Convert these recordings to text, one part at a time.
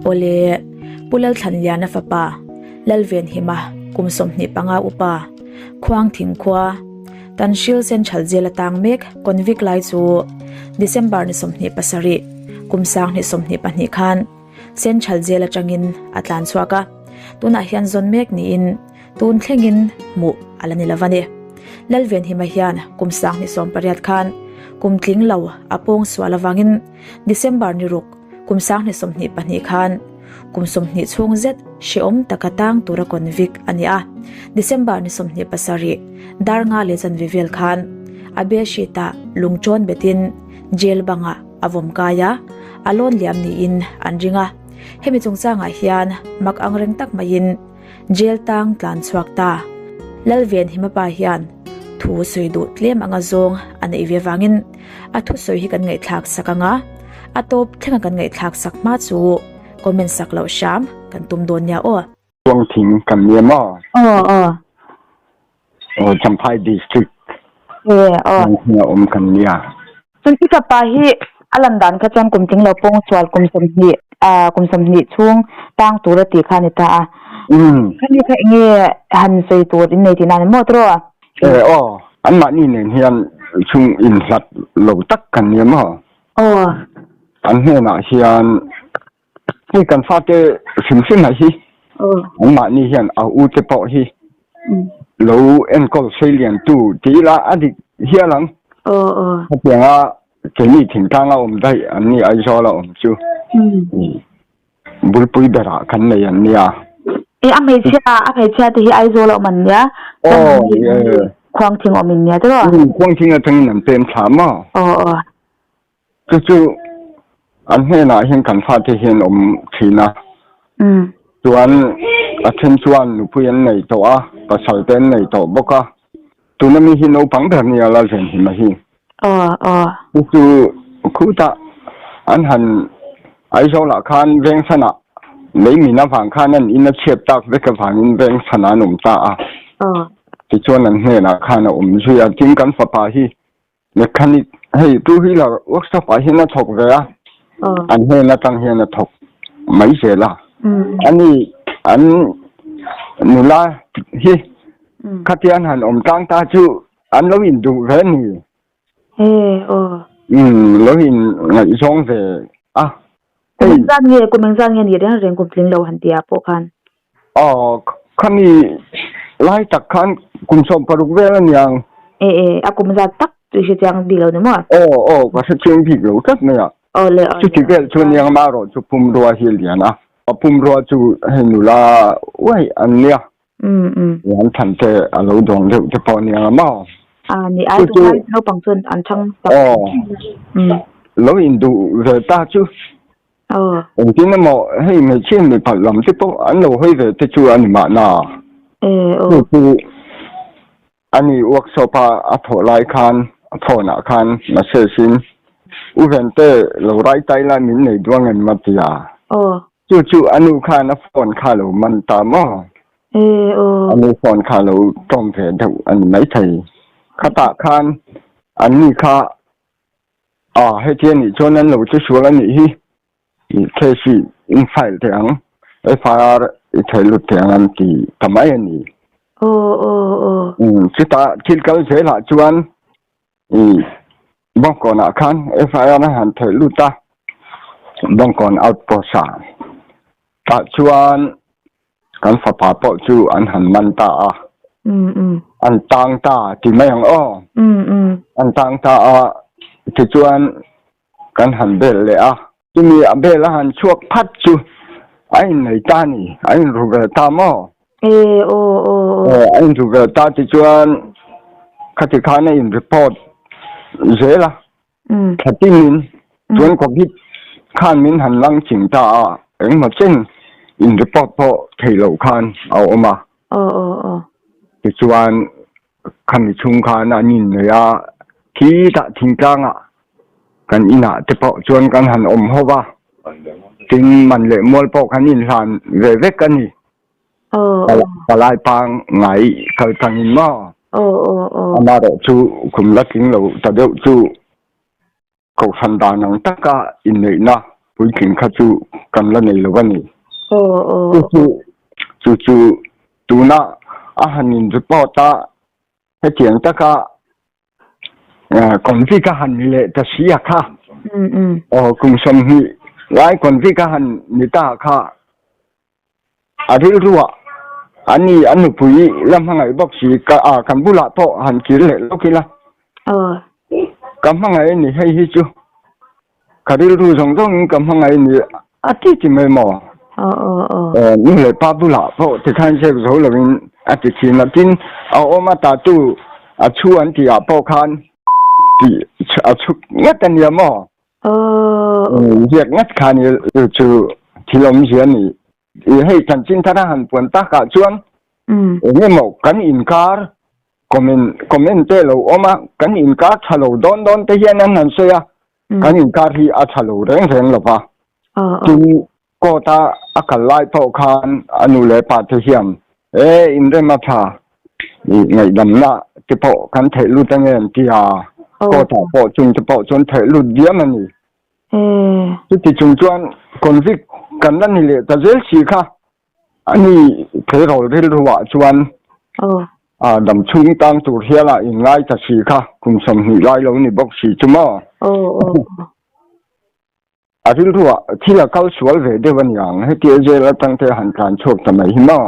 Awle, Pu Lalthlanliana fapa, Lalvenhima, kum 25 upa, Khuangthing khua, Tanhril Central Jail atang mek convict lai chu December ni 27, kum 2022 khan Central Jail atangin a tlan chhuak a, tunah hian zawn mek niin tun thlengin hmuh a la ni lo a ni. Lalvenhima hian kum 2018 khan kum tling lo a pawng sual avangin December ni ruk, Kum 2022 khan kum 20 chhung zet hrehawm taka tang tura convict a ni a. December ni 27 dar nga leh chanve vel khan a bedsheet ah lungchawn betin jail bangah a vawm kai a, a lawn liam niin an ring a. Hemi chungchangah hian mak angreng tak maiin Jail tang tlan chhuak ta. Lalvenhimapa hian thu sawi duh tlem anga zawng a neih ve vangin a thusawi hi kan ngaihthlak sak anga a tawp thlenga kan ngaihthlak sak hma chu comment sak loh hram kan tum dawn nia aw. Khuangthing kan nia maw? Aw aw. Aw Champhai District. E aw. Khuangthing a awm kan nia. Chuan i fapa hi a lan dan kha chuan kum tling lo pawng sual kum 20 kum 20 chhung tang tur a tih kha a ni ta a. Khami kha enge han sawi tur in nei tih na ni maw tiraw? E aw, anmahni nen hian chhung inhlat lo tak kan nia maw? Aw. An hnenah hian hei kan fate hrim hrim ah hi anmahni hian a u te pawh hi lo enkawl sei lian tu ti ila a dik hial ang. Hetianga keini thingtlang a awm daih an ni Aizawl a awm chu bulpui berah kan nei an nia. E a hmeichhia a hmeichhia te hi Aizawl a awm an nia. Khuangthing awm in nia tiraw? Khuangthing atangin an pem thla maw? Aw aw. Chu chu an hnenah hian kan fate hian awm thin a. Chuan a then chuan nupui an nei tawh a, pasal te an nei tawh bawk a. Tuna mi hi naupang ber nia la zen hi mai hi. Chu chu khutah an han Aizawlah khan Vengsanah lei min avang khan an in a chhiat tak vek avangin Vengsanah an awm ta a. Tichuan an hnenah khan a awm zui a. Tin kan fapa hi Mechanic, hei two wheeler workshop ah hian a thawk ve a, an hnen atang hian a thawk mai zel a. Ani an nula hi khatia an han awm tlang ta chu an lo induh ve a ni. Umm lo in ngaihzawng ve a. Kum engzat nge kum engzat nge ni reng reng kum tling lo han tia pawh khan. Aw khami lai tak khan kum 16 vel a niang. E e a kum zat tak chu i hre chiang bik lo ni maw? Aw aw ka hre chiang bik lo tlat mai a. Aw le aw le. Chuti vel chu aniang amaherawh chu pumrua hi a lian a, a pumrua chu hei nula uaih an nia. Um um. An than te a lo dawng deuh te pawh aniang a maw? A ni ai tu lai naupang chuan an thang tak. Aw. Lo induh ve ta chu. Aw. Engtin emaw hei hmeichhia mipa lam te pawh an lo hawi ve te chu a ni mahna. E aw. Chu chu a ni workshop a a thawh lai khan a phone ah khan message in U Vente lo rai tai la min nei duang em a ti a. Aw. Chu chu a nu khan a phone kha lo man ta maw? E aw. A nu phone kha lo tawm ve deuh a ni maithei. Khatah khan an ni kha A, heti a nih chuan an lo che sual a nih hi. Case hi in file thei ang, FIR i thei lut thei ang an ti ta mai a ni. Aw, aw, aw. Umm, chutah thil kal zelah chuan i Bawngkawnah khan FIR a han thei lut a, Bawngkawn outpost ah. Tah chuan Kan fapa pawh chu an han man ta a. An tang ta ti mai ang aw. An tang ta a, tichuan kan han bel leh a. Chumi a bel a han chhuak phat chu a innei ta ni, a inru ve ta maw? E aw aw aw. A inru ve ta tichuan khati khan a in report zel a. Thla tinin chuan Covid khan min han lang ching ta a, engmaw chen in report pawh thei lo khan a awm a. Tichuan khami chhung khan an innei a, khitah thingtlangah kan inah te pawh chuan kan han awm ho va, tin man leh mual pawh kan inhlan ve vek a ni. Palai pang ngai kal tangin maw? Amaherawh chu kum la tling lo ta deuh chu kohhran dan ang taka inneihna. puitling kha chu kan la nei lo a ni. Chu chu chu chu tuna a han in report a hetiang taka convict a han ni leh ta si a kha. Aw kum 20 lai convict a han ni ta kha A rilruah an ni a nupui la hmangaih bawk si ka a kan bulah pawh han kir leh lawk ila. Ka hmangaih a ni hei hi chu ka rilru zawng zawngin ka hmangaih a ni a ti ti mai maw? Nu leh pa bulah pawh tikhan zep zo lovin a ti thin a tin a awm a tatu a chhu an tih ah pawh khan tih a chhuk ngat a nia maw? Ziak ngat kha ni chu thil awmzia a ni. Hei chanchin thar a han puan takah chuan eng emaw kan inkar comment comment te lo awm a, kan inkar tha lo dawn dawn te hian an han sawi a, kan inkar hi a tha lo reng reng lo va. Tin, court a a kal lai pawh khan a nu leh pa te hian e inrem a tha ngaihdamna te pawh kan theih lut ange an ti a, court ah pawh chung te pawh chuan theih lut diam a ni. Chuti chung chuan convict kan la ni leh ta zel si kha a ni tleirawl rilru ah chuan a dam chhung tang tur hial ah inngai ta si kha kum 20 lai lo ni bawk si chu maw. A rilruah thil a kal sual ve deuh a niang, hetia jail atang te han tlan chhuak ta mai hi maw?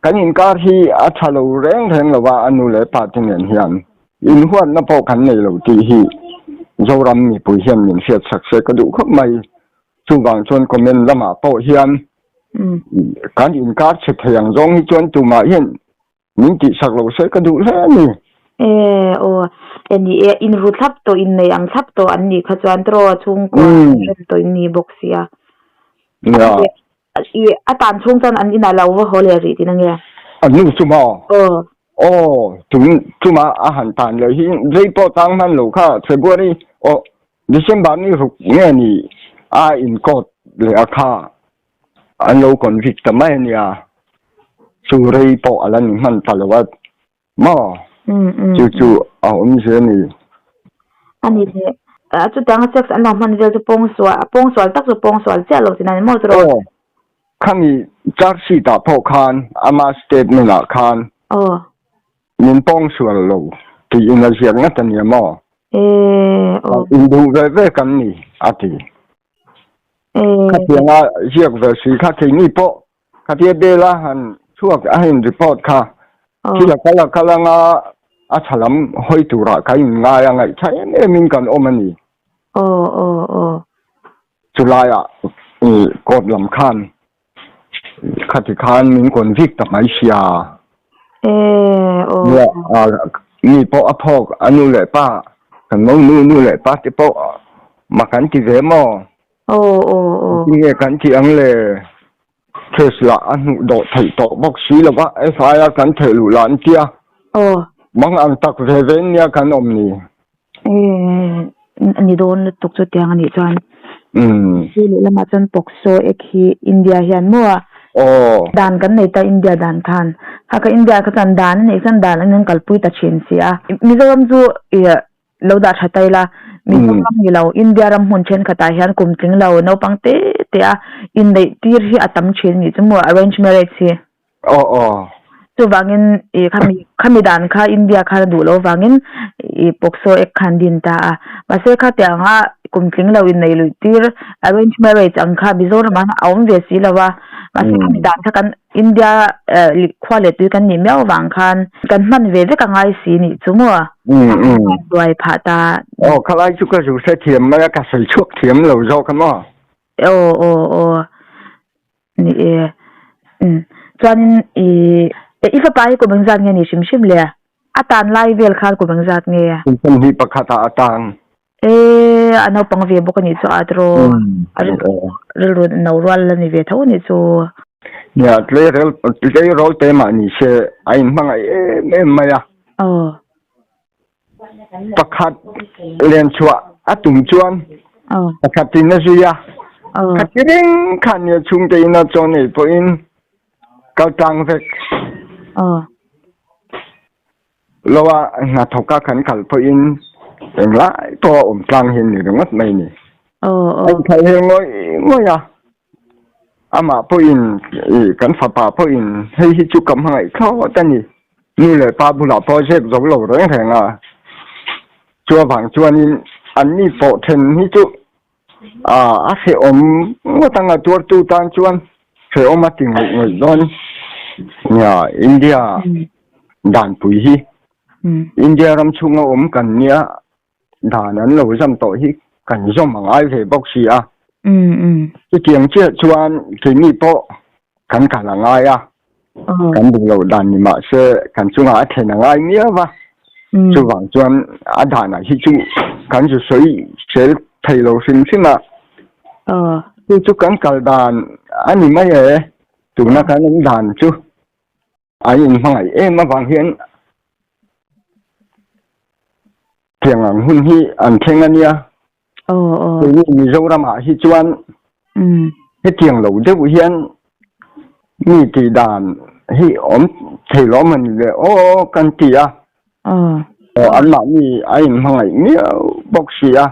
Kan inkar hi a tha lo reng reng lo a, a nu leh pa te nen hian inhuatna pawh kan nei lo tih hi Zoram mipui hian min hriat sak se ka duh khawp mai. Chuvang chuan comment lamah pawh hian kan inkar chhe thei ang zawng hi chuan tumah hian Min tihsak lo se ka duh hle a ni. E aw, e ni e, in ru thlap tawh, in nei ang thlap tawh an nih kha chuan tiraw chhungkua rem tawh in ni bawk sia. Nia. I a tan chhung chuan an inah lo va haw leh rih tih na nge? A nu chu maw? Aw. Aw, tun chuma a han tan leh hi rei pawh tang hman lo kha February aw December ni ruk nge ni a in court leh a kha. An lo convict ta mai a nia, chu rei pawh a la ni hman ta lo a maw? Chu chu a awm zel a ni. A ni le, chutianga sex an lo hman vel chu pawngsual, a pawngsual tak chu pawngsual chiah lo tihna a ni maw chu rawh? Aw, khami charge sheet ah pawh khan ama statement ah khan min pawngsual lo tiin a ziak ngat a nia maw? Induh ve ve kan ni a ti. Khatianga ziak ve si kha keini pawh khatia bel a han chhuak a in report kha thil a kal a kal anga a tha lam hawi turah kan in ngai a ngaih tha em em in kan awm a ni. Chulaiah court lam khan Khati khan min convict ta mai sia. Nia, mi pawh a phawk, a nu leh pa, kan mo nu nu leh pa te pawh mak an ti ve maw? Engtin nge kan tih ang le? Case lah a hnuh dawh theih tawh bawk si lo va, FIR kan theih luh lah an tia. Mang ang tak ve ve nia kan awm ni. A ni dawn lutuk chutiang a nih chuan. Chu leh lamah chuan POCSO Act hi India hian maw a dan kan nei ta India dan khan. Kha kha India kha chuan dan a neih chuan dan an an kalpui ta thin si a. Mizoram chu ih lo dah tha ta ila Mizoram ni lo India ram hmun thenkhatah hian kum tling lo naupang te te a inneih tir hi a tam thin a nih chu maw arrange marriage hi. Aw aw. Chuvangin i khami khami dan kha India khan a duh loh vangin i POCSO Act khan din ta a. Mahse khatianga kum tling lo inneih luih tir arrange marriage ang kha Mizoram ah a awm ve si lo a. Mahse khami dan kha kan India khua leh tui kan nih miau vang khan kan hman ve vek a ngai si nih chu maw? Buai phah ta. Aw khalai chu ka zu hrethiam mai a ka sawi chhuak thiam lo zawk a maw? Aw aw aw. Ni e. Umm. Chuanin i i fapa hi kum engzat nge ni hrim hrim le? A tan lai vel khan kum engzat nge? Kum 21 ah a tan. E, a naupang ve bawk a nih chu a tiraw. A rilru no rual a ni ve tho a nih chu. Nia, tleirawl tleirawl te mah ni se a inhmangaih em em mai a. Aw. Pakhat len chhuah a tum chuan pakhat in a zui a, khati reng khan nia chhungte ina chaw nei pawhin kal tlang vek lo a, hnathawka kan kal pawhin englai pawh a awm tlang hi a ni ringawt mai ni. A inthlahhlel ngawih ngawih a, amah pawhin kan fapa pawhin hei hi chu ka hmangaih thlawt a ni, nu leh pa bulah pawh zep zo lo reng reng a, chu avang chuanin anni pawh then hi chu a hrehawm ngawt ang a tuartu tan chuan hrehawm a ti ngawih ngawih dawn nia India danpui hi India ram chhunga awm kan nia. Dan an lo zam tawh hi kan zawm a ngai ve bawk si a. Chutiang chiah chuan keini pawh kan kal a ngai a, kan duh loh dan ni mah se kan chungah a thlen a ngai miau va. Chuvang chuan a danah hi chu kan zu sawi sel thei lo hrim hrim a. Chu chu kan kal dan a ni mai e, tuna kan awm dan chu. An inhmangaih em avang hian tiang ang hun hi an thleng a nia. Keini Mizoramah hi chuan hetiang lo deuh hian mi tih dan hi awm thei lo a ni le aw kan ti a. Aw anmahni a inhmangaih miau bawk si a.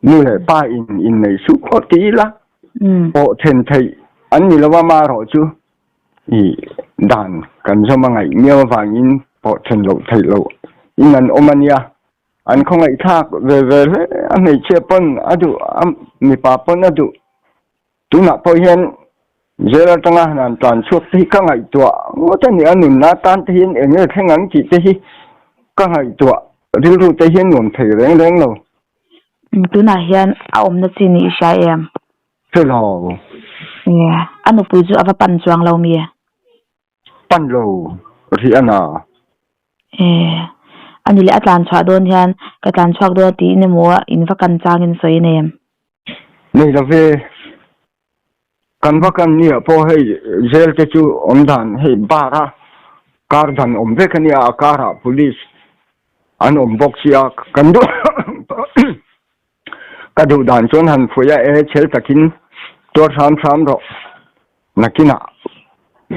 Nu leh pa in inneih suh pawh ti ila pawh then theih an ni lo a marawh chu. I dan kan zawm a ngaih miau avangin pawh then loh theih loh in an awm a nia. An khawngaihthlak ve ve hle a, hmeichhia pawn a duh a, mipa pawn a duh. Tunah pawh hian jail atanga han han tlan chhuak te hi ka ngaihtuah ngawt a ni, a nunna atan te hian eng nge thleng ang tih te hi ka ngaihtuah rilru te hian nuam thei reng reng lo. Tunah hian a awmna chi nih i hria em? Hre lo. Nge, a nupui chu a va pan chuang lo mi? Pan lo, rih a na. E, a ni leh a tlan chhuah dawn hian ka tlan chhuak dawn a tiin emaw in va kan changin sawi nei em? Nei lo ve. Kan va kan nia pawh hei jail te chu awm dan hei bar a kar dan awm vek a nia a karah police an awm bawk sia kan duh Ka duh dan chuan han fuih a e, chhel takin tuar hram hram rawh. Nakinah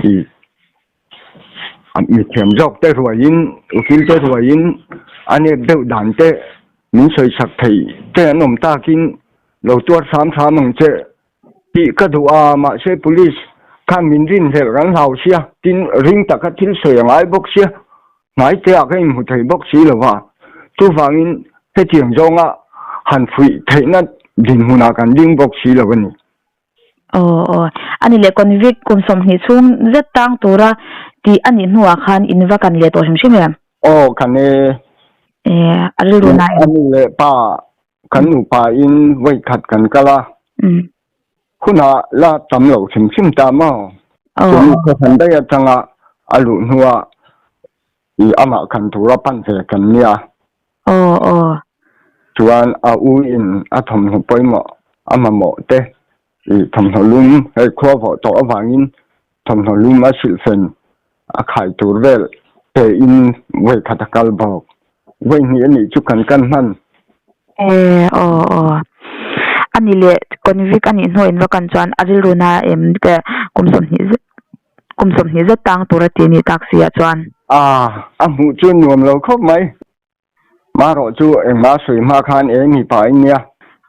i mithiam zawk te ruaiin, ukil te ruaiin a nep deuh dan te min sawisak thei te an awm takin lo tuar hram hram ang che tih ka duh a, mahse police khan min rinhlelh kan hlau sia, tin ring taka thil sawi a ngai bawk sia. Hnaiteah ka inhmu thei bawk si lo va, chuvangin hetiang zawnga han fuih theihna dinhmunah kan ding bawk si lo a ni. Aw aw, a ni leh convict kum 20 chhung zet tang tura tih a nih hnuah khan in va kan leh tawh hrim hrim em? Aw, kan e. E, a rilru na em? A nu leh pa, kan nupa in vawi khat kan kal a. Hunah la tam lo hrim hrim ta maw? Chumi khawhran daih atanga a luh hnuah i amah khan tura pan ve kan nia. Chuan a u in a thawmhnaw pawimawh a mamawh te i thawmhnaw lum hei khua vawh tawh avangin thawmhnaw lum a silhfen a khai tur vel pe in vawi khat a kal bawk. Vawi hnih a nih chu kan kan hman. E aw aw. A ni leh convict a nih hnuah in va kan chuan a rilru na em te kum 20 zet kum 20 zet tang tur a ti nih tak si ah chuan. A a hmuh chu nuam lo khawp mai. Marawh chu engmah sawi hma khan e mipa in nia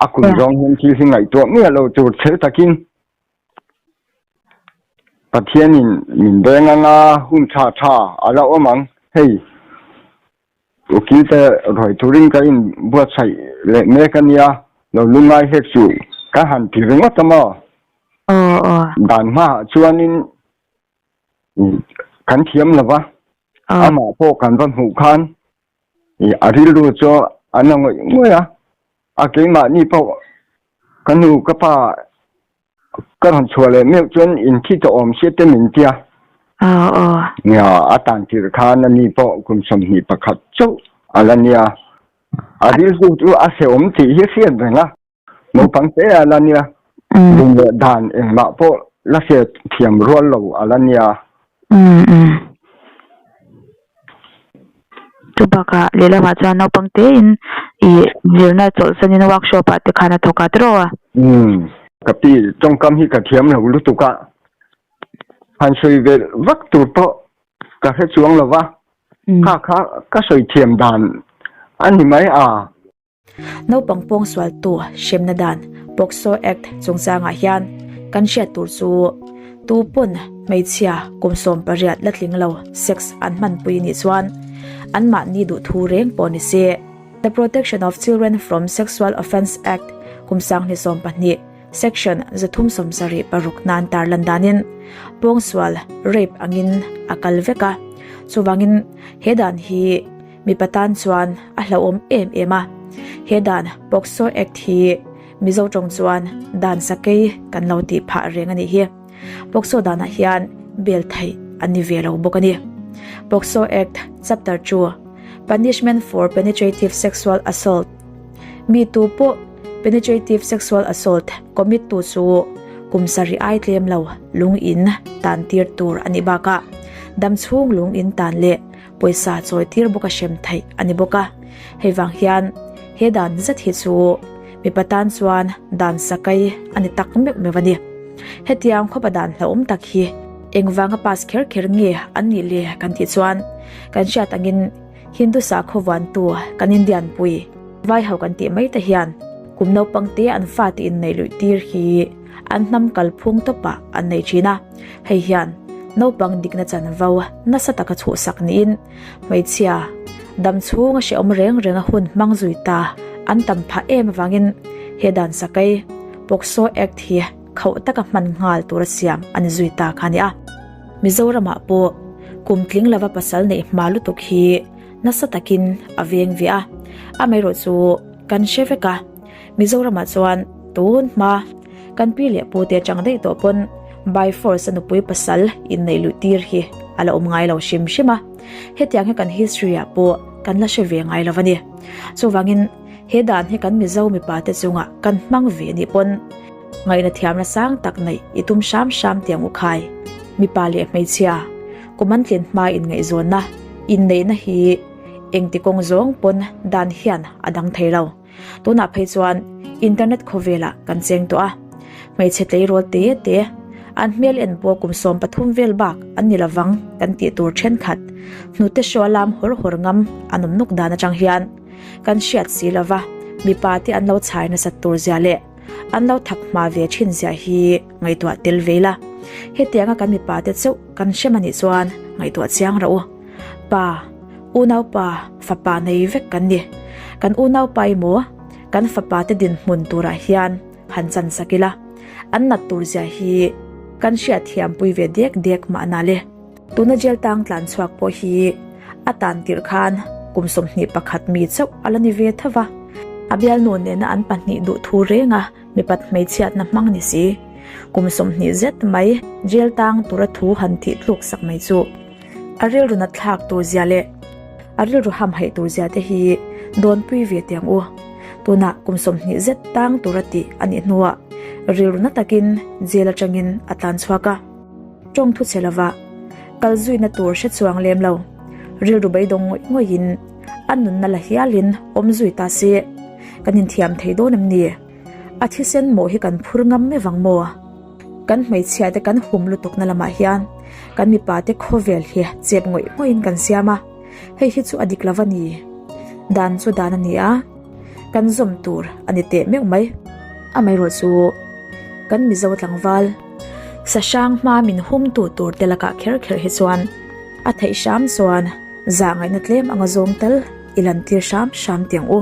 a kum zawng hian thil hi ngaihtuah miah lo tur chhel takin Pathianin min veng anga hun tha tha a la awm ang. Hei, ukil te rawi turin ka in buatsaih leh mek a nia, lo lungngai hlek suh ka han ti ringawt a maw? Dan hmaah chuanin kan thiam lo va, amah pawh kan va hmuh khan a rilru chu a na ngawih ngawih a, a keimahni pawh ka nu ka pa ka rawn chhuah leh meuh chuan inthi tawh awm sia te min tia. Nia, a tan tirh khan ani pawh kum 21 chauh a la nia. A rilru chu a hrehawm tih hi hriat reng a. Naupang te a la nia. Dun leh dan engmah pawh la hriat thiam rual lo a la nia. Chu bakah lehlamah chuan naupang tein ih zirna chawlhsanin workshop ah te khan a thawk a tiraw a? Umm ka pi tawngkam hi ka thiam lo lutuk a, han sawi ve vak tur pawh ka hre chuang lo va, kha kha ka sawi thiam dan a ni mai a. Naupang pawngsualtu hremna dan POCSO Act chungchangah hian kan hriat tur chu tu pawn hmeichhia kum 18 la tling lo sex an hmanpui nih chuan anmahni duhthu reng pawh ni se. The Protection of Children from Sexual Offence Act kum 2012 Section 376 nan tarlan danin pawngsual rape angin a kal vek a, chuvangin he dan hi mipa tan chuan a hlauhawm em em a. He dan POCSO Act hi Mizo tawng chuan dan sakei kan lo tih phah reng a nih hi. POCSO danah hian bail theih an ni ve lo bawk a ni. POCSO Act Chapter 2 Punishment for Penetrative Sexual Assault Mi tu pawh Penetrative Sexual Assault commit tu chu kum sarih ai tlem lo lung in tan tir tur a nih bakah dam chhung lung in tan leh pawisa chawi tir bawk a hrem theih a ni bawk a. Hei vang hian he dan zet hi chu mipa tan chuan dan sakai a ni tak meuh meuh a ni. Hetiang khawpa dan hlauhawm tak hi engvanga pass kher kher nge an nih le kan tih chuan kan hriat angin Hindu sakhaw vuantu kan Indian pui vaiho kan tih mai te hian kum naupang te an fate inneih luih tir hi an hnam kalphung tawpah an nei thin a. Hei hian naupang dikna chanvo nasa taka chhuhsak niin hmeichhia dam chhunga hrehawm reng renga hun hmang zui ta an tam phah em avangin he dan sakai POCSO Act hi khauh taka hman nghal tura siam a ni zui ta kha a ni a. Mizoramah pawh kum tling lova pasal neih hma lutuk hi nasa takin a veng ve a, amaherawhchu kan hre vek a. Mizoramah chuan tun hma kan pi leh pu te atang daih tawh pawn by force a nupui pasal inneih luih tir hi a la awm ngai lo hrim hrim a, hetiang hi kan history ah pawh kan la hre ve ngai lo a ni. Chuvangin he dan hi kan Mizo mipa te chungah kan hmang ve nih pawn ngaihna thiamna sang tak neih i tum hram hram tiang u khai. Mipa leh hmeichhia kum an tlin hma inngaihzawnna inneihna hi engti kawng zawng pawn dan hian a dang thei lo. Tunah phei chuan internet khawvelah kan cheng tawh a, hmeichhe tleirawl te te an hmel en pawh kum 13 vel bak an ni lovang kan tih tur thenkhat hnute hraw lam hawr hawr ngam an awm nuk dan atang hian kan hriat si lova mipa te an lo chhai nasat tur zia leh an lo thak hma ve thin zia hi ngaihtuah tel ve ila. Hetianga kan mipa te chauh kan hrem anih chuan ngaihtuah chiang rawh u. Pa. Unaupa, fapa nei vek kan ni. Kan unaupa emaw, kan fapa te dinhmun turah hian han chan sak ila, an nat tur zia hi kan hriatthiam pui ve dek dek mahna le. Tuna jail tang tlan chhuak pawh hi a tan tirh khan kum 21 mi chauh a la ni ve tho va. A bialnu nena an pahnih duh thu renga mipat hmeichhiatna hmang ni si. Kum 20 zet mai jail tang tura thu han tih tluk sak mai chu. A rilru nat thlak tur zia leh a rilru ham haih tur zia te hi dawnpui ve teh ang u. Tunah kum 20 zet tang tura tih a nih hnuah rilru na takin jail atangin a tlan chhuak a. Tawng thu che lova kal zuina tur hre chuang lem lo. Rilru beidawng ngawih ngawihin a nunna la hialin awm zui ta se. Kan inthiam thei dawn em ni? A thisen mawh hi kan phur ngam mai vang maw? Kan hmeichhia te kan hum lutuk na lamah hian kan mipa te khawvel hi chep ngawih ngawih in kan siam a, hei hi chu a dik lo a ni. Dan chu dan a ni a, kan zawm tur a ni teh meuh mai. Amaherawh chu kan Mizo tlangval sa hrang hma min hum tu tur te lakah kher kher hi chuan a theih hram chuan zah ngaihna tlem anga zawng tal i lan tir hram hram tiang u.